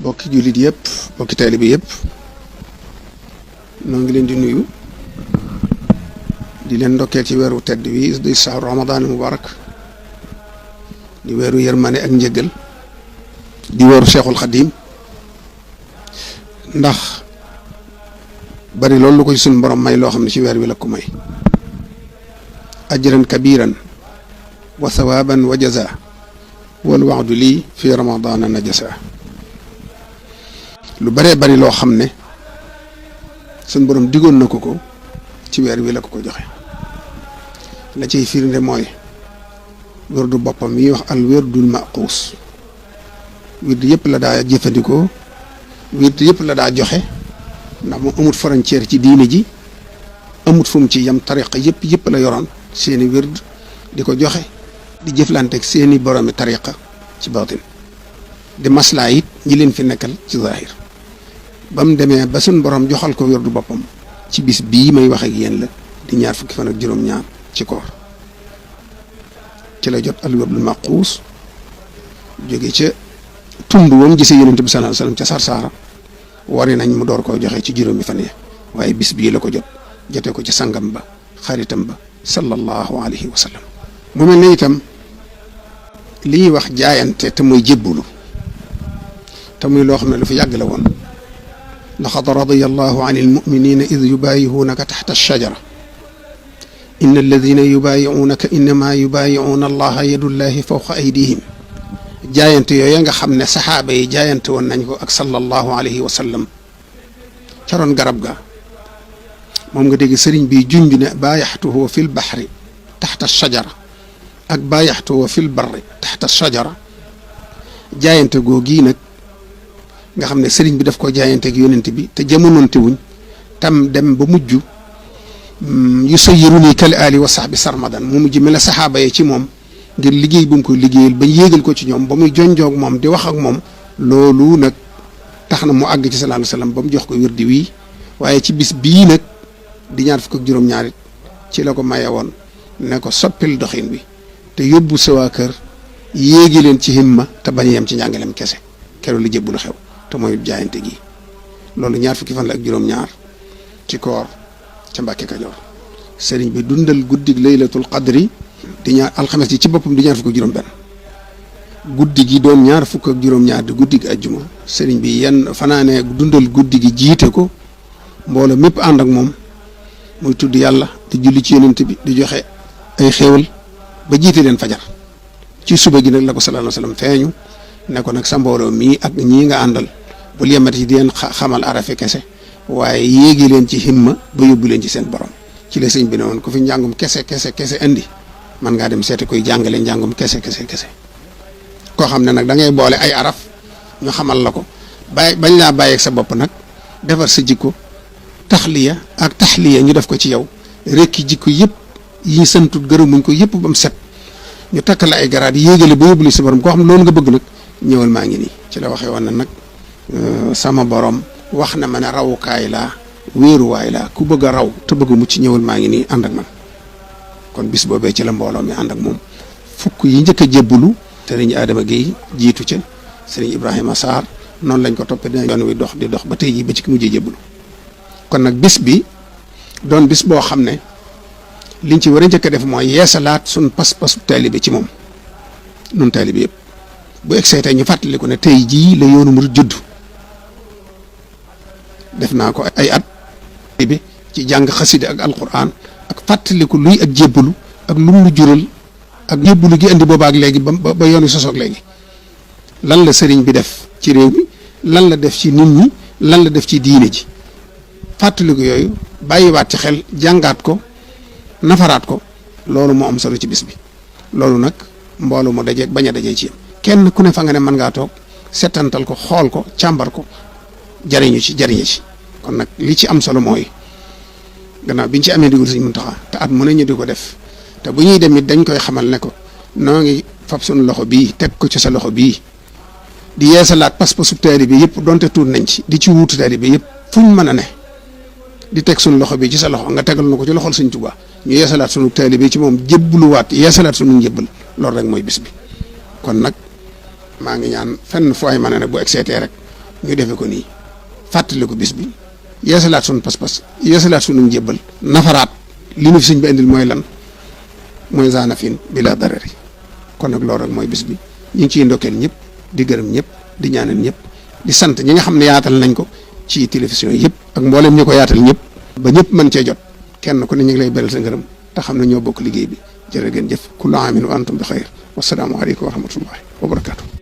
bokki jullit yëpp bokki taalibe yëpp noo ngi leen di nuyu di leen ndokkeel ci weeru tedd wi di sahru Ramadan mubarak di weeru yërmande ak njëggal di weeru Cheikhul Khadim ndax bari loolu lu ko ci suñu borom may loo xam ne ci weer wi la ko may ajran kabiran wa thawaban wa jaza wal wa'du lii fi ramadana najasa lu baree bari loo xam ne suñu borom digoon na ko ci weer wi la ko joxe la ciy firnde mooy wérdu boppam yi wax al wérdul maquus wird yëpp la daa jëfandikoo wird yëpp la daa joxe ndax moom amut frontière ci diine ji amut fu mu ci yam tariqa yëpp la yoroon seeni wird di ko joxe di jëflanteeg seeni boromi tariqa ci baatin di maslaa it ñi leen fi nekkal ci zahir ba mu demee ba suñ borom joxal ko wérdu boppam ci bis bii may wax ak yéen la di ñaar fukki fan ak juróom-ñaar ci koor ci la jot al wérdul maquus jóge ca tund woom gisee yonent bi sallallahu alayhi wasallam ca Sarsaara wari nañ mu door koo joxe ci juróomi fan ya waaye bis bii la ko jote ko ci sangam ba xaritam ba sallallahu alayhi wa sallam mu mel ne itam li ñuy wax jaayante te muy jébbulu te muy loo xam ne lu fi yàgg la woon laqad radiyallahu anil mu'minina id yubayi'unaka taxta ash-shajara inna alladina yubayi'unaka innama yubayi'una allaha yadullahi fawqa aydihim jaayante yooyu nga xam ne saxaaba yi jaayante woon nañ ko ak sallallahu alayhi wa sallam ca roon garab ga moom nga dégg sëriñ bi junj ne baayaxtuhu fil baxri taxta shajara ak baayaxtuhu fil barri taxta shajara jaayante googii nag nga xam ne sëriñ bi daf ko jaayante ak yonent bi te jamononte wuñ tam dem ba mujj yu sayyiruni kal ali wa sahbi sarmadan mu mujj mel ne saxaaba yi ci moom ngir liggéey bu mu ko liggéeyal ba yéegal ko ci ñoom ba muy jonjoog moom di wax ak moom loolu nag tax na mu àgg ci sallallahu alayhi wasallam ba mu jox ko wirdi wii waaye ci bis bii nag di ñaar fukk ak juróom-ñaarit ci la ko maye woon ne ko soppil doxin bi te yóbbu sa waa kër yéegi leen ci himma te bañ a yem ci njàngalem kese keroog li jébbu lu xew te mooy jaayante gi loolu ñaar fukki fan la ak juróom-ñaar ci koor ca Mbàkke Kajoor sëriñ bi dundal guddig laylatul qadri di ñaar alxames yi ci boppam di ñaar fukk ak juróom-benn guddi gi doon ñaar fukk ak juróom-ñaar di guddi gi ajjuma sëriñ bi yenn fanaane dundal guddi gi jiite ko mbooloo mépp ànd ak moom muy tudd yàlla di julli ci yonent bi di joxe ay xéewal ba jiite leen fajar ci suba gi nag la ko sallallahu alayhi wasallam feeñu ne ko nag sa mbooloo mii ak ñii nga àndal bul yemati ci di leen xamal arafe kese waaye yéegi leen ci himma ba yóbbu leen ci seen borom ci la sëñ bi ne woon ku fi njàngum kese indi man ngaa dem seeti koy jàngale njàngum kese koo xam ne nag da ngay boole ay araf ñu xamal la ko bañ laa bàyyeeg sa bopp nag defar sa jikko taxliya ak taxliya ñu def ko ci yow rekki jikko yëpp yi santut gërëmuñ ko yëpp ba mu set ñu takk la ay garaat yéegale ba yóbbuli sa borom koo xam ne loolu nga bëgg nag ñëwal maa ngi nii ci la waxee woon na nag sama borom wax na ma ne rawukaay laa wéeruwaay laa ku bëgg a raw te bëgg mucc ñëwal maa ngi nii ànd ak man kon bis boobee ci la mbooloo mi ànd ak moom fukk yi njëkk a jébbalu sëriñ Adama Guèye jiitu ca sëriñ Ibrahima Sarr noonu lañ ko toppee dina yoon wi dox di dox ba tey jii ba ci ki mujjee jébbalu kon nag bis bi doon bis boo xam ne liñ ci war a njëkk a def mooy yeesalaat suñ pas-pasu taalibe ci moom nun taalibe yëpp bu egsee tey ñu fàttaliku ne tey jii la yoonu murid judd def naa ko ay at bi ci jàng xasida ak alquran ak fàttaliku luy ak jébbalu ak lu mu jural ak jébbalu gi andi boobaak léegi ba yoonu sosoog léegi lan la sëriñ bi def ci réew mi lan la def ci nit ñi lan la def ci diine ji fàttaliku yooyu bàyyiwaat ci xel jàngaat ko nafaraat ko loolu moo am solo ci bis bi loolu nag mbooloo mu dajeeg bañ a dajee ci yam kenn ku ne fa nga ne mën ngaa toog settantal ko xool ko càmbar ko jariñu ci kon nag li ci am solo mooy gannaaw biñ ci amee digul Sëriñ Muntaxa te at mu ne ñu di ko def te bu ñuy dem it dañ koy xamal ne ko noo ngi fab suñu loxo bii teg ko ci sa loxo bii di yeesalaat pas-pasu taalibe yëpp donte tuut nañ ci di ci wuutu taalibe yëpp fuñ mën a ne di teg suñu loxo bi ci sa loxo nga tegal na ko ci loxol Sëriñ Tuubaa ñu yeesalaat suñu taalibe ci moom jébbaluwaat yeesalaat suñu njébbal loolu rek mooy bis bi kon nag maa ngi ñaan fenn fu ay mën a ne bu egseetee rek ñu defe ko nii fàttali ko bis bi yeesalaat sunu pas-pas yeesalaat sunu njébbal nafaraat li nu fi sëñ bi indil mooy lan mooy zanafin bila darari kon nag loolu rek mooy bis bi ñu ngi ciy ndokkeel ñëpp di gërëm ñëpp di ñaanal ñëpp di sant ñi nga xam ne yaatal nañ ko ci télévision yëpp ak mboolem ñi ko yaatal ñëpp ba ñëpp mën cee jot kenn ku ne ñu ngi lay beral sa ngërëm te xam ne ñoo bokk liggéey bi jërë ngeen jëf kullu aamin wa antum bi xayr wasalaamu aleykum wa rahmatullahi wa barakaatu.